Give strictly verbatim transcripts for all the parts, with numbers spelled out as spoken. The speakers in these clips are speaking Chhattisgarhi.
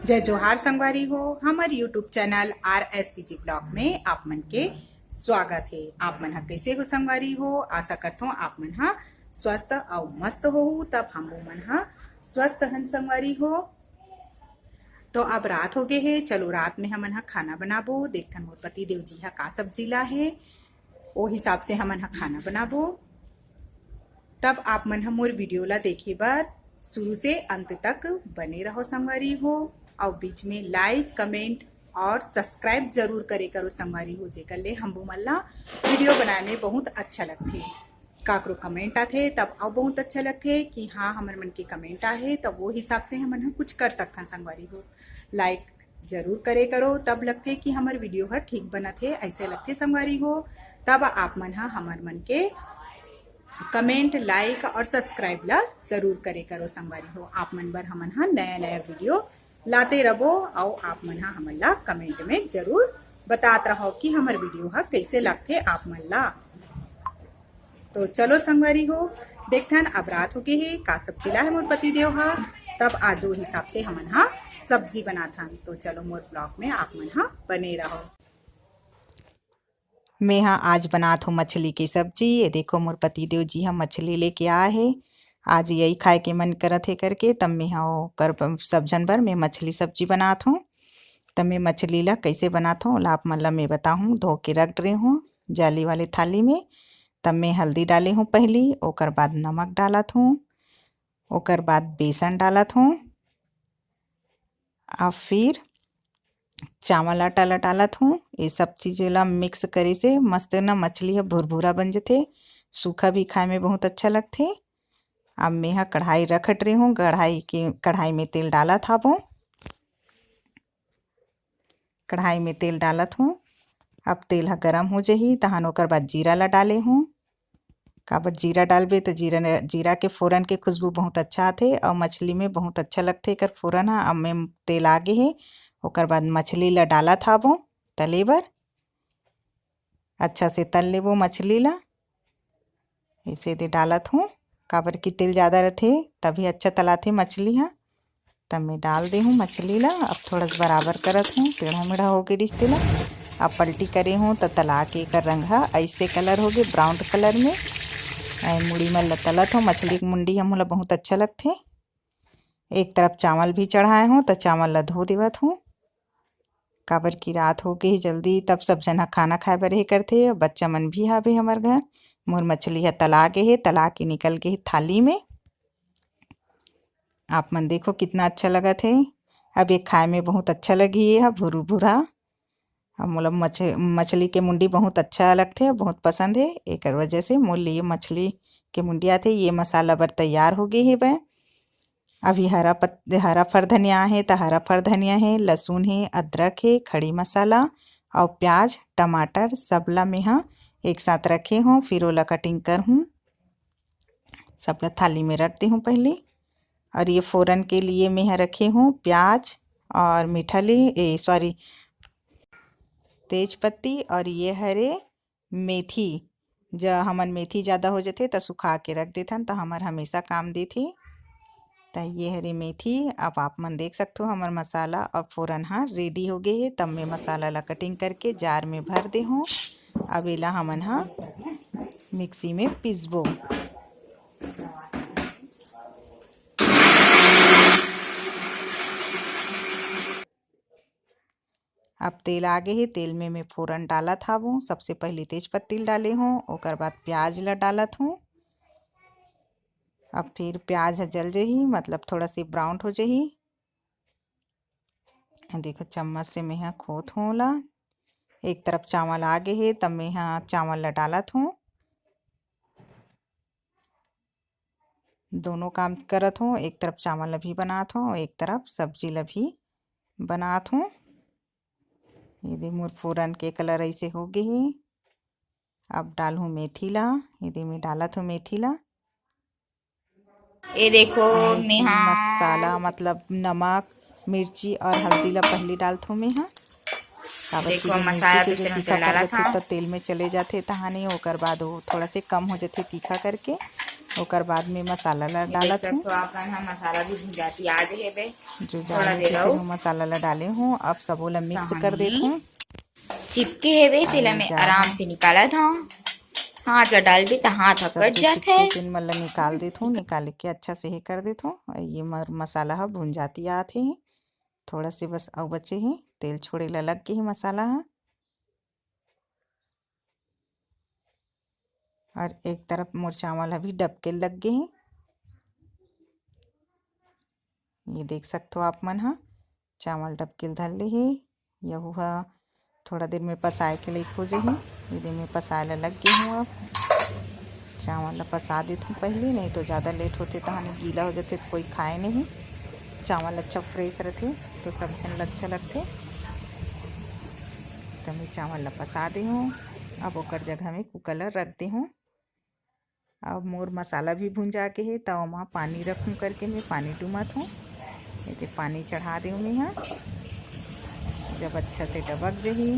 जय जोहार संगवारी हो, हमर YouTube channel R S C G blog में आप मन के स्वागत हे। आप मन ह कइसे हो संगवारी हो? आशा करथों आप मन ह स्वस्थ अउ मस्त होहू। तब हमू मन ह स्वस्थ हन संगवारी हो। तो अब रात हो गे हे, चलो रात में हमन ह खाना बनाबो। देखथन मोर पति देव जी ह का सब्जी ला हे, ओ हिसाब से हमन ह खाना बनाबो। तब आप मन ह मोर वीडियो ला देखे बर शुरू से अंत तक बने रहो संगवारी हो, अउ बीच में लाइक, कमेंट और सब्सक्राइब जरूर करे करो संगवारी हो, जेकर ले हमू मन ला वीडियो बनाए में बहुत अच्छा लगथे। काकरो कमेंट आथे तब अउ बहुत अच्छा लगथे कि हाँ, हमर मन के कमेंट आहे, तब वो हिसाब से हमन ह कुछ कर सकथन संगवारी हो। लाइक जरूर करे करो, तब लगथे कि हमर वीडियो ह ठीक बनत हे, ऐसे लगथे संगवारी हो। तब आप मन ह हमर मन के कमेंट, लाइक और सब्सक्राइब ला जरूर करे करो संगवारी हो। आप मन बर हमन ह नया नया वीडियो लाते रहो, अउ आप मन ह हमन ला कमेंट में जरूर बतात रहो कि हमर वीडियो ह कइसे लगथे आप मन ला। तो चलो संगवारी हो, देखथन अब रात हो गे हे, का सब्जी ला हे मोर पति देव ह, तब आज ओ हिसाब से हमन ह सब्जी बनाथन। तो चलो मोर ब्लॉग में आप मन ह बने रहो। मैं ह आज बनात हूँ मछली के सब्जी। ये देखो मोर पति देव जी ह मछली लेके आए हे, आज यही खाए के मन करत हे करके, तब मैं ह ओकर ब-, सब झन बर मैं मछली सब्जी बनात हूँ। तब मैं मछली ला कइसे बनात हूँ, ओला आप मन ला मैं बताहूँ। धो के रख डरे हूँ जाली वाले थाली में। तब मैं हल्दी डाले हूँ पहली, ओकर बाद नमक डालत हूँ, ओकर बाद बेसन डालत हूँ, अउ फिर चावल आटा ला डालत हूँ। ये सब चीज ला मिक्स करे से मस्त ना मछली ह भुरभुरा बन जथे, सूखा भी खाए में बहुत अच्छा लगथे। अब मैं ह कढ़ाई रख डरे हूँ, कढ़ाई के, कढ़ाई में तेल डालत हाबो। कढ़ाई में तेल डालत हूँ। अब तेल ह गरम हो जही, तहन ओकर बाद जीरा ला डाले हूँ। काबर जीरा डालबे त जीरा न-, जीरा के फोरन के खुशबू बहुत अच्छा आथे अउ मछली में बहुत अच्छा लगथे एकर फोरन ह। अब में तेल आ गे हे, ओकर बाद मछली ला डालत हाबो तले बर। अच्छा से तल लेबो मछली ला। ऐसे दे डालत हूँ, काबर कि तेल ज़्यादा रथे तभी अच्छा तलाथे मछली ह। तब मैं डाल दे हूँ मछली ला। अब थोड़ा सा बराबर करत हूँ, टेढ़ा मेढ़ा हो गे रिश्ते ला। अब पलटी करे हूँ त तला के एकर रंग ह ऐसे कलर हो गे, ब्राउन कलर में। ऐ मुड़ी मन ला तलत हूँ, मछली के मुंडी ह मोला बहुत अच्छा लगथे। एक तरफ चावल भी चढ़ाए हूँ त चावल ला धो देवत हूँ, काबर कि रात हो गे हे जल्दी, तब सब झन ह खाना खाए बर हे करथे। बच्चा मन भी हावे हमर घर। मोर मछली ह तला गे हे, तला के निकल गे हे थाली में। आप मन देखो कितना अच्छा लगत हे। अब ये खाए में बहुत अच्छा लगही, ये ह भुरू भुरा। अब मोला मछ-, मछली के मुंडी बहुत अच्छा लगथे, बहुत पसंद हे, एकर वजह से मोर लिए मछली के मुंडी आथे। ये मसाला बर तैयार हो गे हे बै। अभी हरा पत-, हरा फर धनिया हे, त हरा फर धनिया हे, लहसुन हे, अदरक हे, खड़ी मसाला अउ प्याज, टमाटर सब ला मेहा एक साथ रखे हूँ। फिर ओला कटिंग कर हूँ, सब ला थाली में रख दे हूँ पहले। और ये फोरन के लिए मेहा रखे हूँ प्याज और मीठा ली, ए, सॉरी, तेज पत्ती और ये हरे मेथी। ज-, हमन मेथी ज़्यादा हो जथे त सुखा के रख देथन, त हमर हमेशा काम देथे। त ये हरे मेथी। अब आप मन देख सकथो हमर मसाला और फोरन ह रेडी हो गे हे। तब मैं मसाला ला कटिंग करके जार में भर दे हूँ। अब एला हमन ह मिक्सी में पीसबो। अब तेल आ गे हे, तेल में मैं फोरन डालत हावों। सबसे पहले तेज पत्ती ल डाले हूँ, ओकर बाद प्याज ला डालत हूँ। अब फिर प्याज ह जल जही, मतलब थोड़ा सी ब्राउन हो जही। देखो चम्मच से मैं ह खोत हूँ ओला। एक तरफ चावल आ गे हे, तब मैं ह चावल ला डालत हूँ। दोनों काम करत हूँ, एक तरफ चावल ला भी बनात हूँ, एक तरफ सब्जी ला भी बनात हूँ। ये दे मोर फोरन के कलर ऐसे हो गे हे। अब डालहूँ मेथी ला, ये दे मैं डालत हूँ मेथी ला। ये देखो, और मेहा मसाला मतलब नमक, मिर्ची और हल्दी ला पहली डालथों मैं ह। काबर देखो, कि मसाला मिर्ची के जो तीखा कर देथे त तेल में चले जाथे, तहाने ओकर बाद वो थोड़ा से कम हो जाथे तीखा करके। ओकर बाद में मसाला ला ये डालत देख हूँ। सकथो आप मन ह, मसाला भी भुंजाती आ गे हेबे। जो थोड़ा जाने देर के अउ। मैं मसाला ला डाले हूँ, अब सबो ला मिक्स कर तहन देत हूँ। चिपके हेबे, तेला मैं आराम से निकालत हूँ। हाथ ला डालबे त हाथ ह कट जाथे। चिपके तेन मन ला निकाल देत हूँ, निकाल के अच्छा से हे कर देत हूँ। ये मर मसाला ह भुंजाती आत हे, थोड़ा से बस अउ बचे हे, तेल छोड़े ला लग गे हे मसाला ह। और एक तरफ मोर चावल अभी डबके लग गे हे। ये देख सकथो आप मन ह, चावल डबके धर ले हे। यहू ह थोड़ा देर में पसाए के लइक हो जही। ये देर में पसाए ला लग गे हूँ। अब चावल ला पसा देत हूँ पहले, नहीं तो ज़्यादा लेट होथे तहाने गीला हो जाथे तो कोई खाए नहीं। चावल अच्छा फ्रेश रथे तो सब झन ला अच्छा लगथे। तो मैं चावल ला पसा दे हूँ। अब ओकर जगह में कुकर ला रख दे हूँ। अब मोर मसाला भी भुंजा के हे, त ओमा पानी रखूँ करके मैं पानी डूमत हूँ। एते पानी चढ़ा देव मैं ह, जब अच्छा से डबक जही।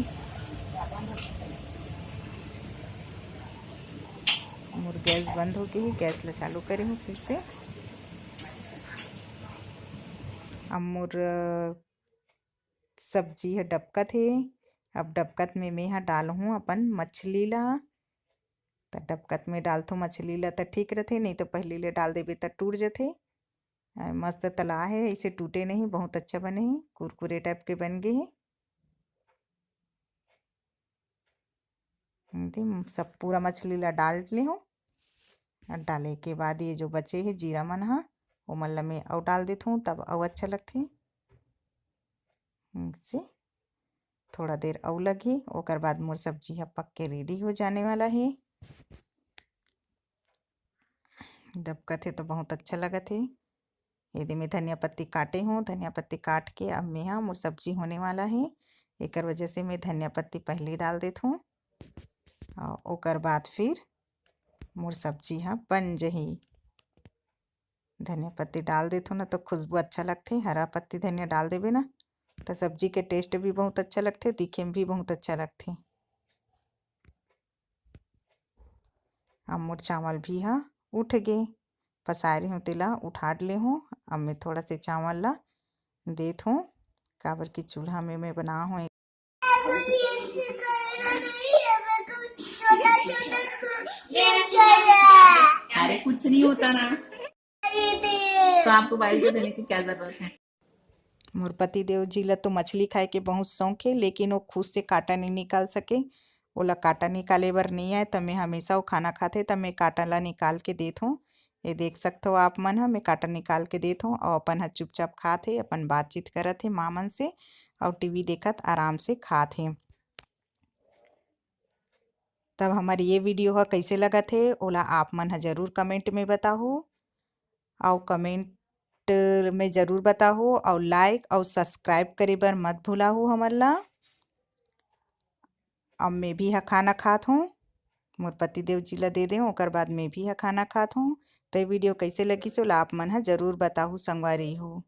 मोर गैस बंद हो गे हे, गैस ला चालू करे हूँ फिर से। अब मोर सब्जी ह डबकत हे। अब डबकत में मैं ह डालहूँ अपन मछली ला। त डबकत में डालथों मछली ला त ठीक रथे, नहीं तो पहली ले डाल देबे त टूट जथे। अ, मस्त तला हे, इसे टूटे नहीं, बहुत अच्छा बने हे, कुरकुरे टाइप के बन गे हे। एती सब पूरा मछली ला डाल ले हूँ। और डाले के बाद ये जो बचे हे जीरा मन ह, ओमन ला मैं अउ डाल देथों, तब अउ अच्छा लगथे। से थोड़ा देर अउ लगही, ओकर बाद मोर सब्जी ह पक के रेडी हो जाने वाला हे। डबकत हे तो बहुत अच्छा लगत हे। एदे मैं धनिया पत्ती काटे हूँ, धनिया पत्ती काट के अब मैं ह मोर सब्जी होने वाला हे, एकर वजह से मैं धनिया पत्ती पहले डाल देथों। और ओकर बाद फिर मोर सब्जी ह बन जही। धनिया पत्ती डाल देथों ना तो खुशबू अच्छा लगथे। हरा पत्ती धनिया डाल देबे ना तो सब्जी के टेस्ट भी बहुत अच्छा लगथे, दिखे में भी बहुत अच्छा लगथे। अब मोर चावल भी ह उठ गे, पसारी हूँ तेला उठाड़ ले हूँ। अब मैं थोड़ा से चावल ला देत हूँ, काबर कि चूल्हा में मैं बना हूँ। अरे कुछ नहीं होता ना, तो आपको बाइक को देने की क्या जरूरत है? मोर पति देव जी ला तो मछली खाए के बहुत शौक हे, लेकिन वो खुद से कांटा नहीं निकाल सके। ओला कांटा निकाले बर नहीं आए, त मैं हमेशा वो खाना खाथे, त मैं कांटा ला निकाल के देत हूँ। ये देख सकथो आप मन ह, मैं कांटा निकाल के देत हूँ, अउ अपन ह चुपचाप खात हे, अपन बातचीत करत हे माँ मन से, अउ टीवी देखत आराम से खात हे। तब हमर ये वीडियो ह कइसे लगत हे, ओला आप मन ह जरूर कमेंट में बताहू, अउ कमेंट में जरूर बताहू, अउ लाइक अउ सब्सक्राइब करे बर मत भुलाहू हमन ला। अब मैं भी ह खाना खात हूँ, मोर पति देव जी ला दे देव, ओकर बाद मैं भी ह खाना खात हूँ। तो ये वीडियो कइसे लगिस, ओला आप मन ह जरूर बताहू संगवारी हो।